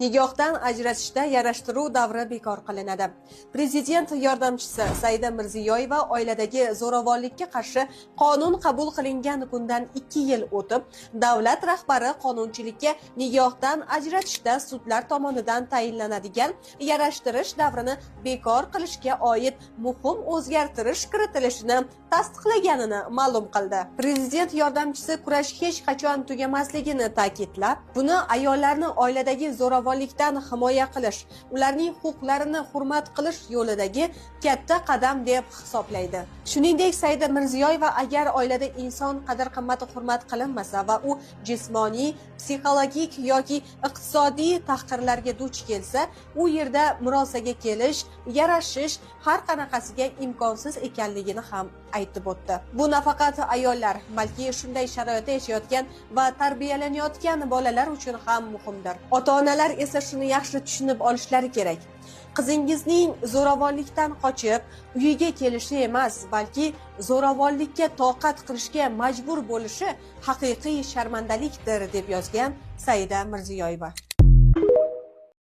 Nikohdan ajratishda yarashtiruv davri bekor qilinadi. Prezident yordamchisi Saida Mirziyoyeva oiladagi zo'ravonlikka qarshi qonun qabul qilingan kundan 2 yil o'tib, davlat rahbari qonunchilikka nikohdan ajratishda sudlar tomonidan tayinlanadigan yarashtirish davrini bekor qilishga oid muhim o'zgartirish kiritilishini tasdiqlaganini ma'lum qildi. Prezident yordamchisi kurash hech qachon tugamasligini ta'kidlab, buni ayollarni oiladagi zo'ravonlikdan himoya qilish, ularning huquqlarini hurmat qilish yo'lidagi katta qadam deb hisoblaydi. Shuningdek, Saida Mirziyoyeva agar oilada inson qadr-qimmati hurmat qilinmasa va u jismoniy, psixologik yoki iqtisodiy tahqirlarga duch kelsa, u yerda murosaga kelish, yarashish har qanaqasiga imkonsiz ekanligini ham aytib o'tdi. Bu nafaqat ayollar, balki shunday sharoitda yashayotgan va tarbiyalanayotgan bolalar uchun ham muhimdir. Ota-onalar esa shuni yaxshi tushunib olishlari kerak. Qizingizning zo'ravonlikdan qochib uyiga kelishi emas, balki zo'ravonlikka toqat qilishga majbur bo'lishi haqiqiy sharmandalikdir, deb yozgan Saida Mirziyoyeva.